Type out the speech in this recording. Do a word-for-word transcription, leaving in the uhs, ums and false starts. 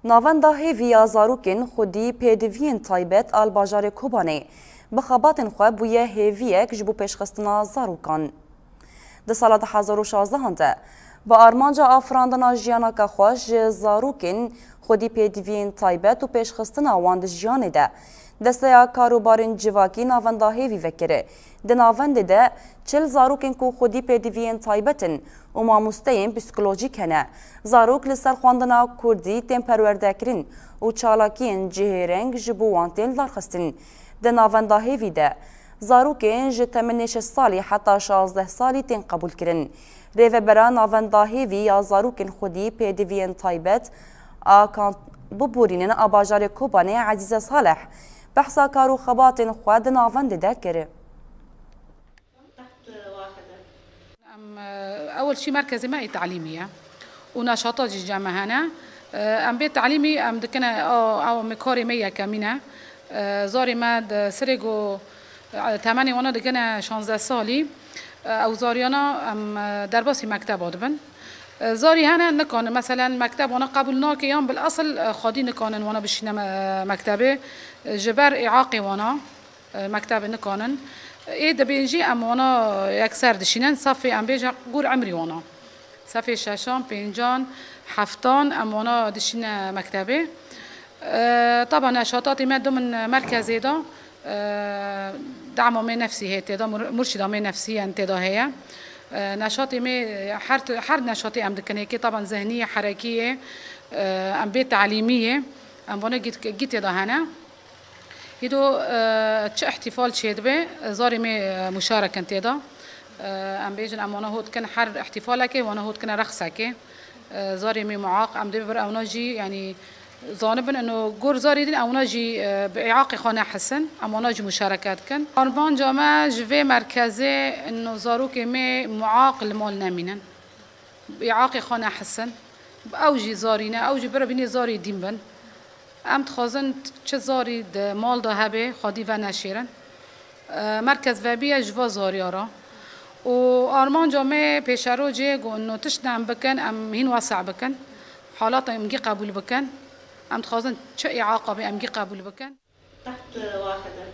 Navenda hêvî ya zarokên xwedî pêdiviyên taybet a li bajarê Kobanê bi xebatên xwe bûye hêviyek ji bo pêşxistina zarokan. Di sala du hezar û şazdehan de bi armanca afirandina jiyaneke xweş ji zarokên xwedî pêdiviyên taybet û pêşxistina wan di jiyanê de, Desteya Karûbarên Civakî navenda hêvî vekir. Di navendê de çil zarokên ku xwedî pêdiviyên taybet in û mamosteyên psîkolojîk hene. Zarok li ser xwendina kurdî tên perwerdekirin û çalakiyên cihêreng ji bo wan tên lidarxistin. Di navenda hêvî de zarokên ji temenê şeş salî heta şazdeh salî tên qebûlkirin. Rêvebera Navenda Hêvî ya Zarokên Xwedî Pêdiviyên Taybet a Kamp Biborînin a bajarê Kobanê Ezîze Salih behsa kar û xebatên xwe di navendê de kir. Em, e, ewil şî merkezê me ê telimî ye û neşata jî cem me hene. E, em bê telimî em dikine, ew, ew me karê me yekemîn e. E, zarê me di sirê ku, e, temenê wana dikine şazdeh salî, e, ew zariyana em, e, derbasî mekteba dibin. E, zarî hene nikanin, meselen mekteb wana qebûl nake yan bil esil, e, xwedî nikanin wana bişîne me-, mektebê, e, ji ber îaqê wana. E, mektebê nikanin. Ê dibên jî em wana yekser dişînin, sefê em bêjin gor emrî wana. Sefê şeşan, pêncan, heftan em wana dişîne mektebê. E, taba neşatatê me dimin merkezê de, e, dema me nefsî heye tê de, mur-, murşîda me nefsî yên tê de heye. E, neşatê me her, her neşatê em dikin, hêkê taban zihnî ye, herekî ye, e, em bê telimî ye, em wana gît, gît tê de hene. Hîdo, e, çi îhtîfal çêdibe, zarê me, e, muşarek in tê de. E, em bêjin, em wana hot dikin her îhtîfalekê, wana hot dikine rexsekê. E, zarê me muaq, em dê bi vir ewna jî, yanî, zanibin, ino gor zarê din ewna jî, e, bi îaqê xwe nehisin, em wana jî muşareke dikin. Armanca me ji vê merkezê, ino zarokê me muaq li mal nemînin. Îaqê xwe nehisin. Ew jî zarî ne, ew jî bire bînê zarê dîn bin. Em dixwazin çi zarî di mal de hebe, xwedî veneşêrin. E, merkez vebiye ji va zariya re. Û armanca me pêşerojê ku ino tişt em bikin, em hîn weseh bikin. Halata em gî qebûl bikin. Em dixwazin çi îaqa be, em gî qebûl bikin. تحت واحدة.